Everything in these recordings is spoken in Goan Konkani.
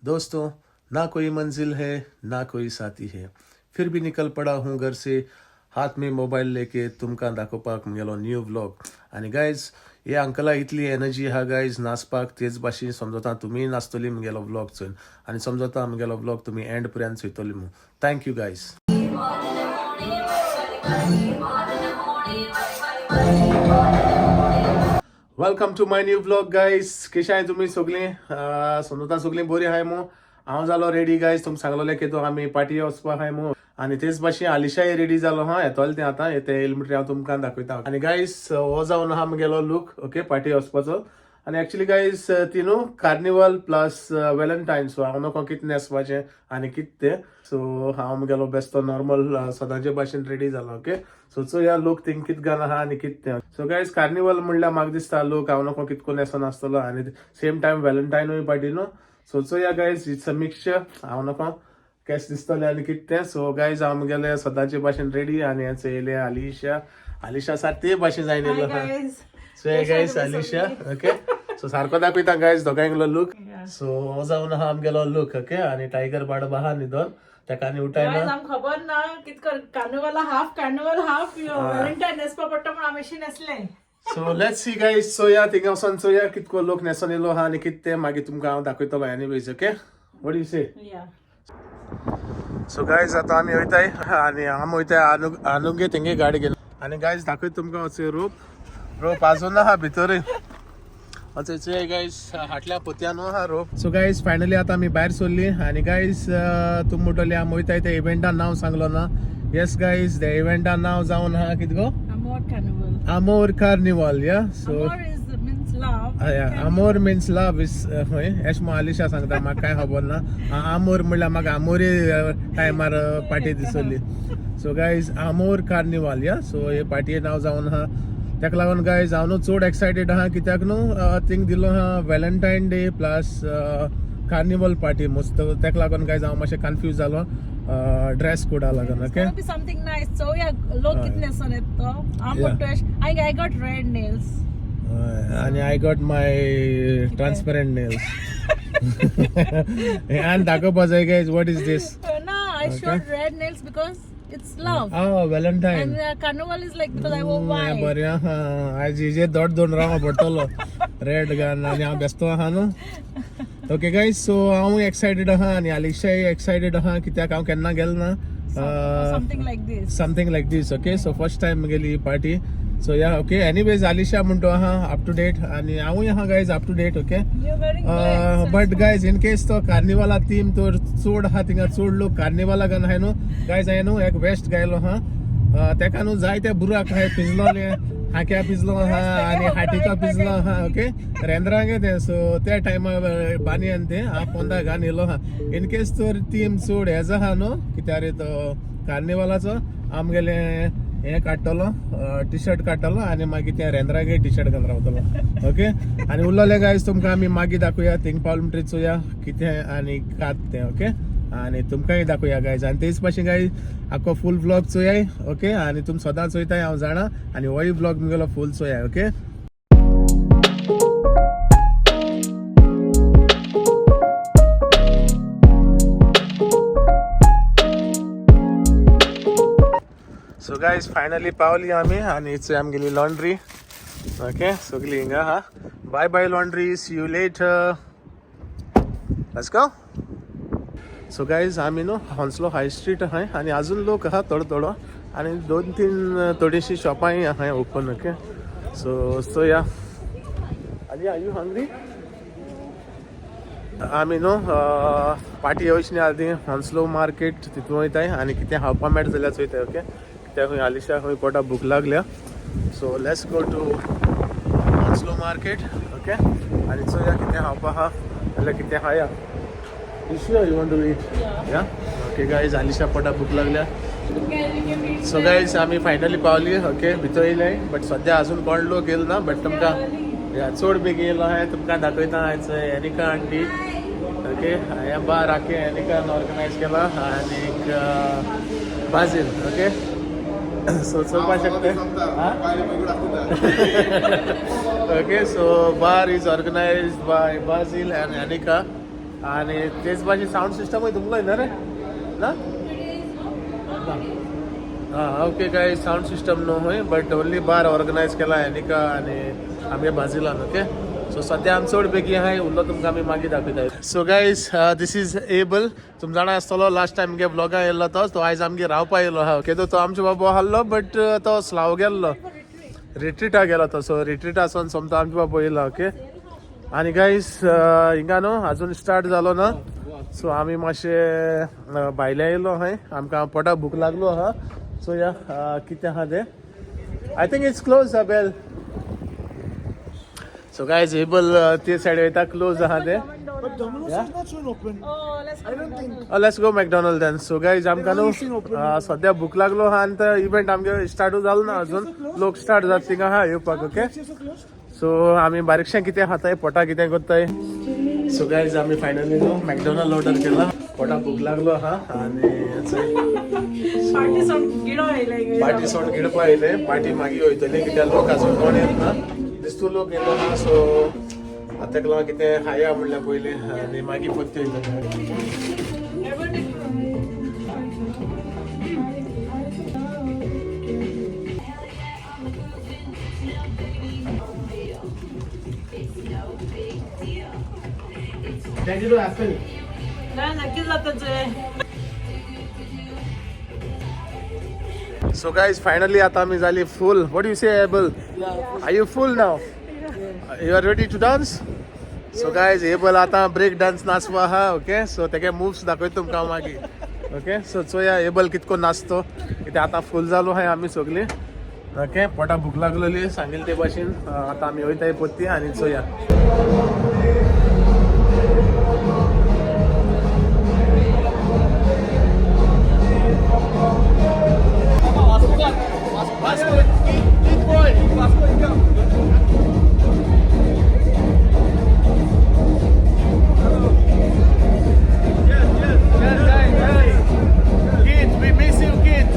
दोस्तों, ना कोई मंजिल है ना कोई साथी है, फिर भी निकल पड़ा हूँ घर से हाथ में मोबाईल लेके तुमकां दाखोवपाक म्हगेलो न्यू व्लॉग. आनी गायज, हे अंकला इतली एनर्जी आहा गायज नाचपाक, तेच भाशेन समजता तुमीय नाचतली म्हगेलो व्लॉग चोवन आनी समजता म्हगेलो व्लॉग तुमी एंड पर्यंत चोयतली म्हूण. Thank you guys. Welcome to my new vlog guys. कशें आहाय तुमी सगळीं? समजता सगळीं बरी आहाय मू. हांव जालो रेडी गायज. तुमकां सांगलोलें की तो आमी पार्टी वचपाक आहाय मू आनी तेच भाशेन आलिशाय रेडी जालो हा, येतोलें तें आतां तें येयलें म्हणटकीर हांव तुमकां दाखयता. आनी गायज, हो जावन आहा म्हगेलो लूक, ओके, पार्टी वचपाचो. आनी एक्चुली गायज ती न्हू कार्निवल प्लस वेलंटायन, सो हांव नको कितें न्हेसपाचें आनी कितें तें, सो हांव म्हगेलो बेस्तो नॉर्मल सदांचे भाशेन रेडी जालो. ओके, सो चोया लोक थिंग कितें घाल आहा आनी कितें तें. सो गायज, कार्निवल म्हणल्यार म्हाका दिसता लोक हांव नको कितें करून न्हेसोन आसतलो आनी सेम टायम व्हॅलेंटायनूय पार्टी न्हू. सो चोया गायज, it's a mixture, हांव नको केस दिसतलें आनी कितें तें. सो गायज, हांव म्हगेले सदांचे भाशेन रेडी आनी हें येयलें आलिशा. आलिशा सारकें ते भाशेन जायन येयलो. सो हे गायज, आलिशा. ओके, सो सारको दाखयता गायज दोगांयलो लूक. सो हो जावन आहा आमगेलो लूक. ओके, आनी टायगर बाडो आहा न्हिदोन, ताका आनी उठायना. आमकां खबर ना कितको carnival, half carnival half valentine न्हेसपा पडटा म्हूण आमी अशी न्हेसले. सो let's see guys, चोया थिंगा वचोन चोया कितको लोक न्हेसोन येयलो आहा आनी कितें तें मागीर तुमकां हांव दाखयतलो. Anyways, okay, what you say? Yeah. So guys, आतां आमी वयताय आनी आमी वयताय आनुगे तेंगे गाडी घेवन. आनी गायज, दाखयता तुमकां वचून रोप रोप आजून आहा भितर. चोय गायज, हाटल्या पोतयान आहा रोप. सो गायज, फायनली आतां आमी भायर सरली. आनी गायज, तुमी म्हणटली आमी वयताय त्या इव्हेंटान नांव सांगलो ना. येस गायज, त्या इव्हेंटान नांव जावन आहा कितें गो? अमोर कार्निवल. आमोर कार्निवल, या. सो अमोर is means love. Amor means love is खंय एश म्हूण आलिशा सांगता, म्हाका कांय खबर ना. आमोर म्हणल्यार म्हाका आमोरी टायमार पार्टी दिसली. सो गायज, आमोर कार्निवाल, या. सो हे पार्टीये नांव जावन आहा. ताका लागून गायज, हांव न्हू चड एक्सायटेड आहा कित्याक न्हू थिंग दिलो आहा Valentine day plus carnival party मस्त. ताका लागून गायज, हांव मातशें कन्फ्यूज जालो ड्रेस कोडा लागून. Okay. Be something nice. चोया लोक कितने न्हेसोन येता तो. हांव म्हणटा I got red nails. आनी I got my transparent nails आनी दाखोवपा जाय guys, what is this? ना, I showed red nails because it's love. Ah, Valentine. And carnival is like because I wore white. बरें आहा. आयज हिजेर दोट दोन राव पडटलो रेड घालून आनी हांव बेस्तो आहा न्हू. ओके गायज, सो हांव एक्सायटेड आहा आनी आलिशाय एक्सायटेड आहा कित्याक हांव केन्ना गेलो ना. Something like this. Something like this. Okay, so first time म्हगेली he party. So या, ओके, एनीवेज आलिशा म्हणटो आहा अप टू डेट आनी हांवूय आहा guys up to date, okay. You're wearing black. So but guys, in case तो कार्निवाला थीम तर चड आहा, थिंगा चड लोक कार्निवाला घालून आहाय न्हू गायज, हांवें न्हू एक वेस्ट घायलो आहा, तेका न्हू जायते बुराक आहाय पिजलोले, हाक्या पिजलो आहा आनी हाटिका पिजलो आहा. ओके, रेंद्रांगे तें. सो त्या टायमार बानियन तें हांव पोंदा घालून येयलो आहा. इन केस तर थीम चड हेजो आहा न्हू, कित्याक रे तो कार्निवालाचो, आमगेले हें काडटलो, टी शर्ट काडटलो आनी मागीर तें रेंद्रागे टी शर्ट घालून रावतलो. ओके, आनी उरलेलें गायज तुमकां आमी मागीर दाखोवया. थिंग पावल म्हणटरीर चोया कितें आनी कात तें. ओके, आनी तुमकांय दाखोवया गायज. आनी तेच भाशेन गायज, आख्खो फूल व्लॉग चोयाय. ओके, आनी तुमी सदां चोयताय हांव जाणा, आनी होय व्लॉग मुगेलो फूल चोयाय. ओके. सो गायज, फायनली पावली आमी आनी चोय आमगेली लॉन्ड्री. ओके, सगळी हिंगा आहा. Bye bye laundry, see you later, let's go. So guys, आमी न्हू हॉन्सलो हाय स्ट्रीट आहाय आनी अजून लोक आहा थोडो थोडो आनी दोन तीन थोडीशीं शॉपांय आहाय ओपन. ओके, सो चोया. आनी are you hungry? आमी न्हू पार्टी येवची न्ही आदी हॉन्सलो मार्केट तितून वयताय आनी कितें खावपा मेळटा जाल्यार चोयताय. ओके, कित्याक खंय आलिशा खंय पोटा भूक लागल्या. So let's go to Hounslow market, okay, आनी चोया कितें खावपा आहा जाल्यार कितें खाया. You sure you want to eat? Yeah? Okay guys, Alisha पोटा भूक लागल्या. सो गायज, आमी फायनली पावली. ओके, भितर येयले बट सद्या अजून कोण लोक येयलो ना, बट तुमकां या चड बेगीन येयलो आहाय. तुमकां दाखयता आयज एनिका आंटी. ओके, हें बार आखे एनिकान ऑर्गनायज केला आनीक बाजील. ओके, सो चोवपाक शकता. Okay, so bar is organized by Basil and Anika. आनी तेच भाशेन सावंड सिस्टमूय तुमलो ना रे ना. हां ओके काय सावंड सिस्टम न्हू बट ओन्ली बार ऑर्गनायज केला एनिका आनी आमगे बाजिलान. ओके सो सद्या आमी चड बेगी आहाय उरलो तुमकां आमी मागीर दाखयता. So guys this is Abel, तुम जाणा आसतलो लास्ट टायम आमगे ब्लॉगा येयल्लो तो, तो आयज आमगे रावपा येयलो आहा. ओके तो आमचे बाबू आहलो बट तो स्लाव गेल्लो, रिट्रीटा गेलो तो. सो रिट्रीट आसून सोमतो आमचे बाबू येयलो. ओके आनी गायज हिंगा न्हू अजून स्टार्ट जालो ना, सो आमी मातशे भायले येयलो आहाय, आमकां पोटाक भूक लागलो आहा. सो या कितें आहा तें, I think it's close Abel. So guys Abel ते सायड वयता, क्लोज आहा तें. But Domino's Yeah? is not soon open. Oh, let's I don't think. Let's go McDonald then. So guys आमकां न्हू सद्या भूक लागलो आहा आनी तो इव्हेंट आमगे स्टार्टू जालो ना अजून, लोक स्टार्ट जाता थिंगा आहा येवपाक. Okay It's also closed. So आमी बारीकशें कितें खाताय, पोटा कितें करताय. सो गायज आमी फायनली न्हू मॅकडॉनल्ड ऑर्डर केला, पोटा भूक लागलो आहा आनी पार्टी सोड गिडो येयले. पार्टी सोड गिडपा येयले, पार्टी मागीर वयतली कित्याक लोक अजून कोण येत ना, दिस्तू लोक येयलो ना. सो आतां तेका लागून कितें खाया म्हणल्यार पयलीं आनी मागीर परती वयतले. ना नक्कीच जाता. सो गायज फायनली आता आमी जाली full. What you say Abel, are you full now? You are ready to dance? So guys Abel आतां ब्रेक डान्स नाचपा आहा. ओके सो तेगे मुव्स दाखयता तुमकां हांव मागीर. ओके सो चोया एबल कितको नाचतो, कित्याक आतां फूल जालो आहाय आमी सगलीं. ओके पोटा भूक लागलेली सांगेल ते भाशेन आतां आमी वयताय परती आनी चोया. Kid, we miss you, kid.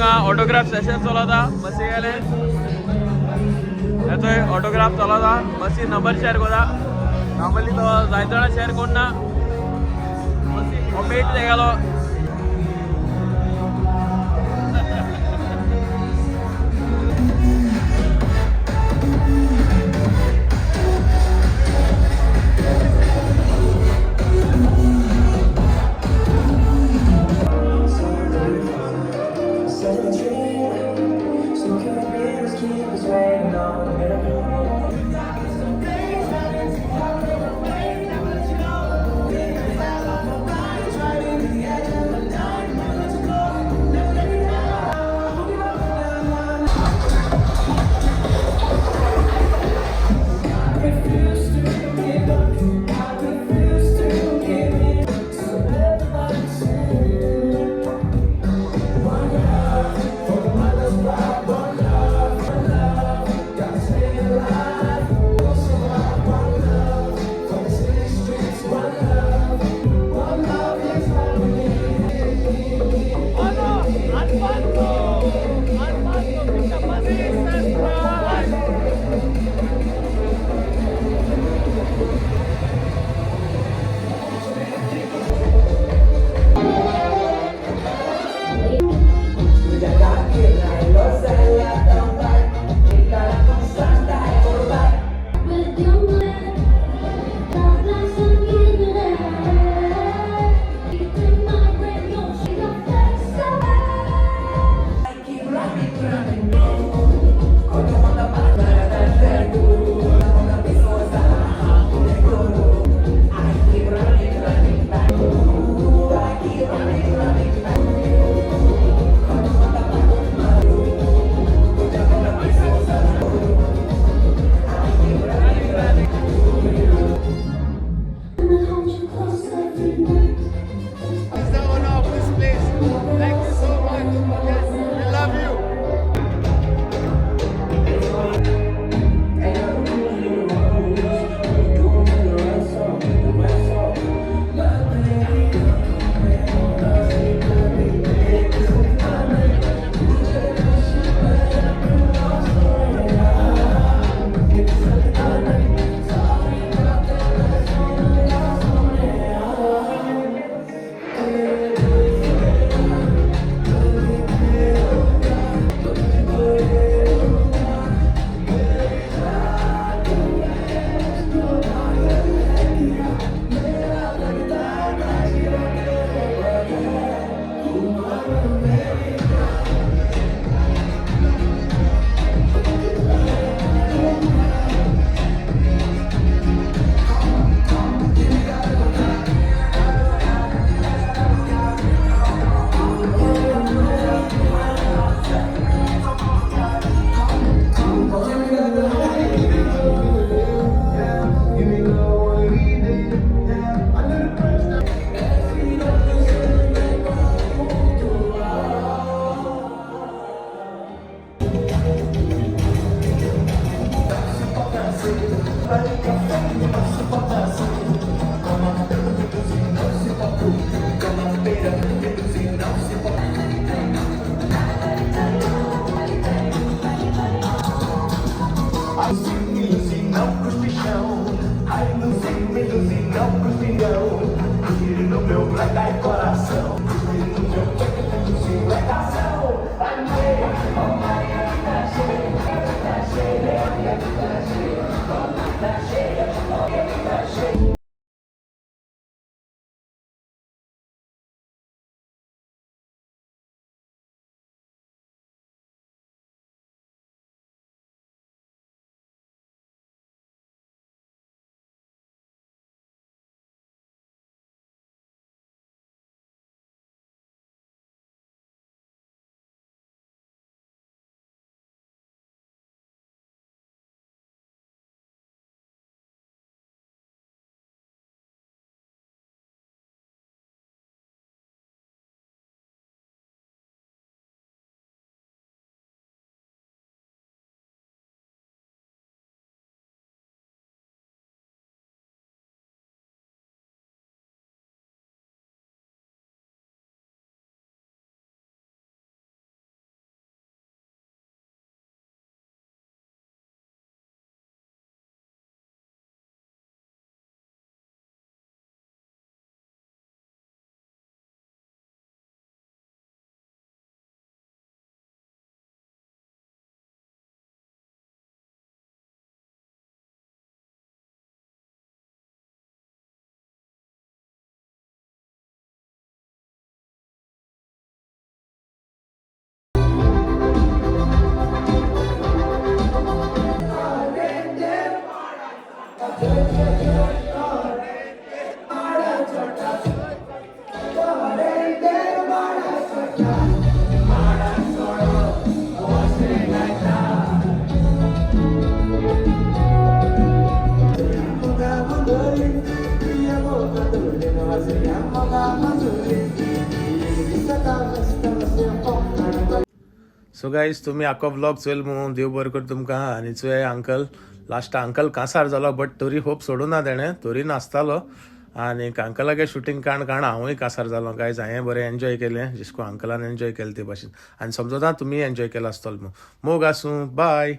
हिंगा ऑटोग्राफ सेशन चलता बसी गेले हेतोय ऑटोग्राफ चलता बसी नंबर शेअर कोता नॉर्मली तो जायते जाणां शेअर कोन्ना बसी कॉमेट तेगेलो. He's the owner of this place. Thank you so much. Yes, we love you. So guys तुमी आख्खो व्लॉग चोयल मू, देव बरें कर तुमकां. आनी चोय अंकल लास्ट अंकल कांसार जालो, बट तरी होप सोडूं ना तेणें, तरी नाचतालो. आनी अंकलागे शुटींग काण काण हांवूय कांसार जालो गायज. हांवें बरें एन्जॉय केलें जिसको अंकलान एन्जॉय केलें ते भाशेन, आनी समजता तुमी एन्जॉय केला आसतलो. मोग आसूं, बाय.